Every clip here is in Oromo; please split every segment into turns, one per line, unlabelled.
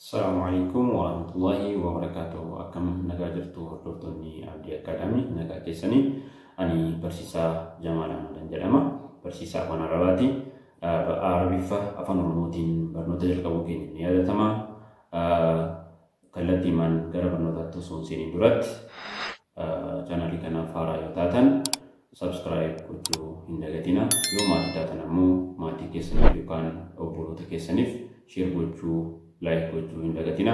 Assalamu alaikum warahmatullahi wabarakatuh. Akkam nagaa jirtu hordoftoonni Abdii Akaadaamii, nagaa keessanii. Ani barsiisaa Jamaal Ahmadan jedhama. Barsiisaa Afaan Arabaati. Arabiffa Afaan Oromootiin barnoota jalqabuu keenya ni yaadatama. Kallattiimaan gara barnootaatti osoo hin seeniin duratti, chaanaalii kanaaf haaraa yoo taatan subscribe gochuu hin dagatina. Yoo maatii taatan ammoo maatii keessaniif yookaan obboloota keessaniif share gochuu, like gochuu hin dagatina.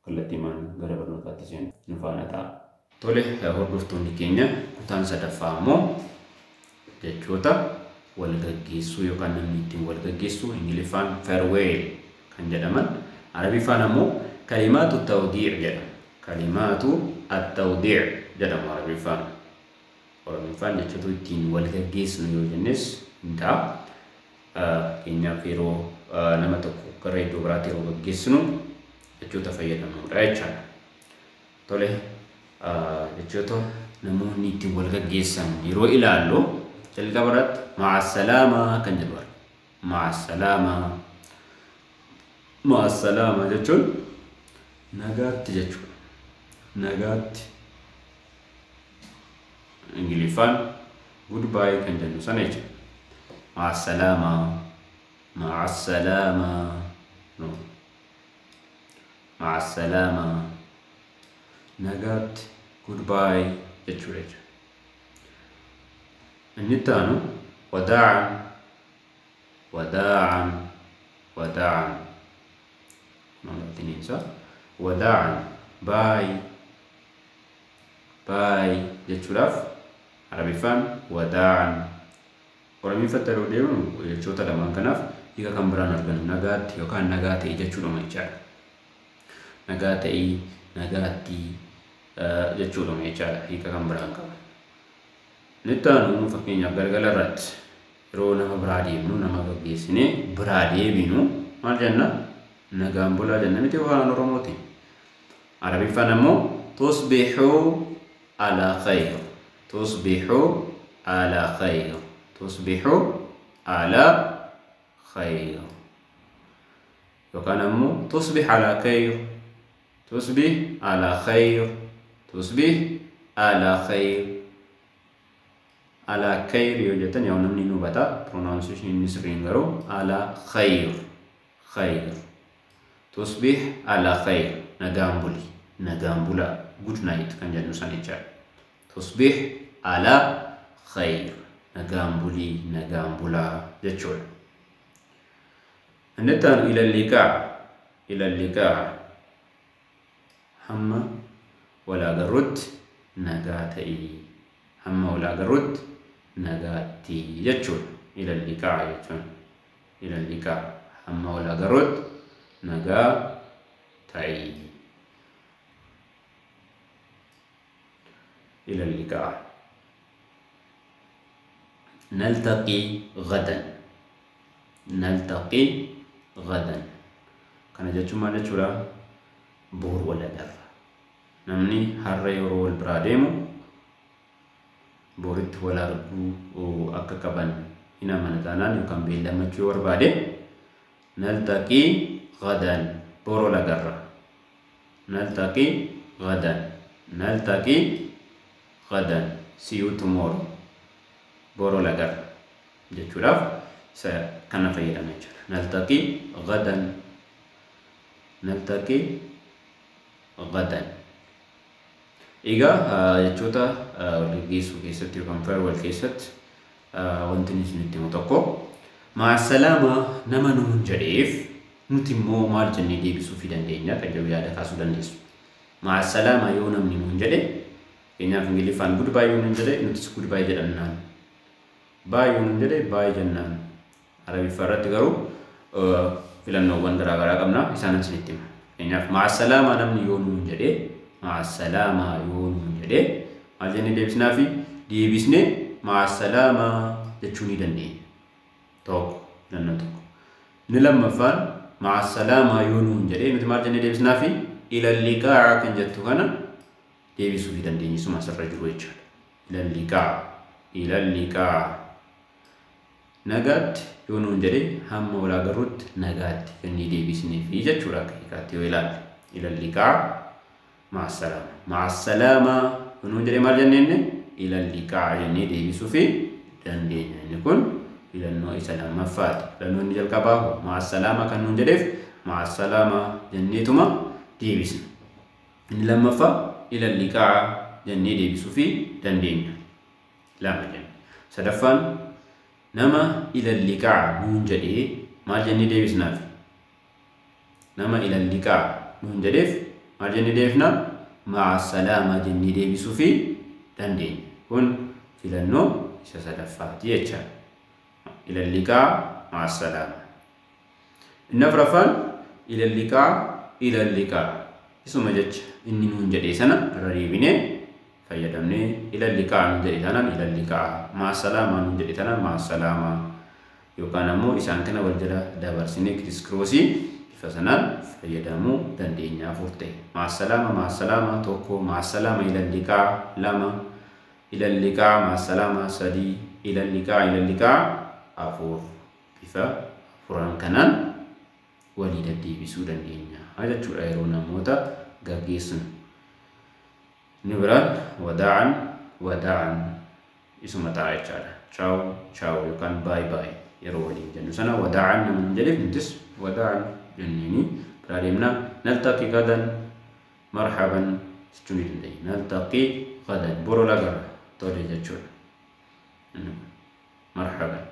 Kallattiimaan gara barnootaatti seenu, nu faana ta'a. Tole, hordoftoonni keenya, kutaan sadaffaa ammoo jechoota wal gaggeessuu yookaan namni ittiin wal gaggeessu, Ingiliffaan farewell kan jedhaman, Arabiffaan ammoo كلمات التوديع jedhama. كلمات التوديع jedhamu Arabiffaan. Oromiffaan jechoota ittiin wal gaggeessinu yoo jennes hin ta'a. Fakkeenyaaf, yeroo nama tokko gara iddoo biraatti yeroo gaggeessinu jechoota fayyadamnudha jechaadha. Tole, jechoota namoonni ittiin wal gaggeessan yeroo ilaallu, jalqaba irratti مع السلامة kan jedhu argina. مع السلامة، مع السلامة jechuun nagaatti jechuudha. Nagaatti. Ingiliffaan goodbye kan jennu sana jechuudha. مع السلامة، مع السلامة، no. مع السلامة، nagaatti, goodbye jechuudha jechuudha. Inni itti aanu وداعا، وداعا، وداعا. Isaa وداعا, bye bye jechuudhaaf Arabiffaan وداعا. Oromiffatti yeroo deemnu jechoota lamaan kanaaf hiika kan biraan argannu nagaatti yookaan nagaa ta'e jechuudhuma jechaadha. Nagaa ta'ii, nagaatti jechuudhuma jechaadha, hiika kan biraan qaba. Inni itti aanu, fakkeenyaaf, galgala irratti yeroo nama biraa deemnu, nama gaggeessinee biraa deebinu maal jenna? Nagaan bulaa jenna miti Afaan Oromootiin? Arabiffaan ammoo تصبحوا على خير، تصبحوا على خير، تصبحوا على خير, yookaan ammoo تصبح على خير، تصبح على خير، تصبح على خير. على خير yoo jettan yaa namni ni hubata. Pronunciation inni sirriin garuu على خير، خير. تصبح على خير, nagaan buli, nagaan bulaa, good night kan jennu san jechaadha. تصبح على خير, nagaan bulii, nagaan bulaa jechuudha. Inni itti aanu إلى اللقاء، إلى اللقاء, hamma wal agarrutti nagaa ta'ii, hamma wal agarrutti nagaatti jechuudha. إلى اللقاء jechuun, إلى اللقاء, hamma wal agarrutti nagaa ta'ii. إلى اللقاء. نلتقي غدا، نلتقي غدا kana jechuun maal jechuudha? Boru wal agarra. Namni har'a yeroo wal biraa deemu boritti wal arguu akka qaban hin amana taanaan yookaan beellamachuu yoo barbaade, نلتقي غدا, boru wal agarra. نلتقي غدا، نلتقي غدا, see you tomorrow, boru wal agarra jechuudhaaf isa kana fayyadama jechuudha. نلتقي غدا، نلتقي غدا. Egaa, jechoota wal gaggeessuu keessatti yookaan farewell keessatti wanti inni isinitti himu tokko, مع السلامة nama nuun jedheef nuti immoo maal jennee deebisuufii dandeenya kan jedhu yaada kaasuu dandeessu. مع السلامة yoo namni nuun jedhe, fakkeenyaaf, Ingiliffaan goodbye yoo nuun jedhe, nutis goodbye jedhannaan. Bye yoo nuun jedhe, bye jennaan. Arabiffaa irratti garuu filannoowwan garaagaraa qabna, isaanan isinitti hima. Fakkeenyaaf, مع السلامة namni yoo nuun jedhe, مع السلامة yoo nuun jedhe, maal jennee deebisnaa fi deebisnee مع السلامة jechuu ni dandeenya. Tokko, filannoo tokko. Inni lammaffaan, مع السلامة yoo nuun jedhe, nuti maal jennee deebisnaa fi إلى اللقاء kan jettu kana deebisuu fi dandeenya, suma asirra jiru jechuudha. إلى اللقاء، إلى اللقاء. Nagaatti yoo nuun jedhe hamma wal agarruutti nagaatti jennee deebisneefi jechuudha akka hiikaatti yoo ilaalle. Ilal liqaa ma'assalaama. Ma'assalaama yoo nuun jedhe maal jennee ilal liqaa jennee deebisuufi dandeenya. Inni kun filannoo isa lammaffaati. Filannoo inni jalqabaa ma'assalaama kan nuun jedheef ma'assalaama jenneetuma deebisna. Inni lammaffaa ilal liqaa jennee deebisuufi dandeenya. Lama jenna. Sadaffaan nama ilal liqaa nuun jedhee maal jennee deebisnaaf? Nama ilal liqaa nuun jedheef maal jennee deebifna? Ma'assalaama jennee deebisuufi dandeenya. Kun filannoo isa sadaffaati jechaadha. Ilal liqaa ma'assalaama. Inni afuraffaan ilal liqaa ilal liqaa. Isuma jecha inni nuun jedhee sana irra deebinee fayyadamnee ilal liqaa nuun jedhe tanaan ilal liqaa, ma'assalaama nuun jedhe tanaan ma'assalaama yookaan ammoo isaan kana wal jala dabarsinee kiriskroosii bifa sanaan fayyadamuu dandeenya afur ta'e. Ma'assalaama ma'assalaama tokko, ma'assalaama ilal liqaa lama, ilal liqaa ma'assalaama sadii, ilal liqaa ilal liqaa afur. Bifa afuran kanaan walii deddeebisuu dandeenya jechuudha yeroo namoota gaggeessinu. Inni biraan wadaa'an wadaa'an isuma ta'a jechaadha. Chaaw chaaw yookaan baay baay yeroo waliin jennu sana wadaa'an nama nuun jedheef nutis wadaa'an jenneeni biraa deemna. Naltaqi gadan marhaban jechuu ni dandeenya. Naltaqi gadan boru lagarra tole jechuudha. Marhaban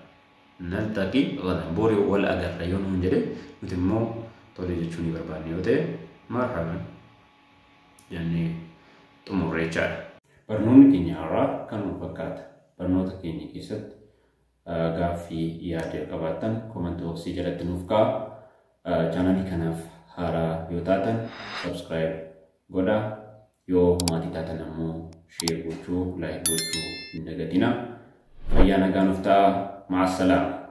naltaqi gadan boru wal agarra yoo nuun jedhe nuti immoo tole jechuu ni barbaanne yoo ta'e marhaban jennee xumurre jechaadha. Barnoonni keenya har'aa kanuma fakkaata. Barnoota keenya keessatti gaaffii yaada qabaattan comment boxii jalatti nuuf kaa'aa. Chaanalii kanaaf haaraa yoo taatan subscribe godhaa. Yoo maatii taatan ammoo share gochuu, like gochuu hin dagatinaa. Fayyaa nagaa nuuf ta'aa. Ma'assalaama.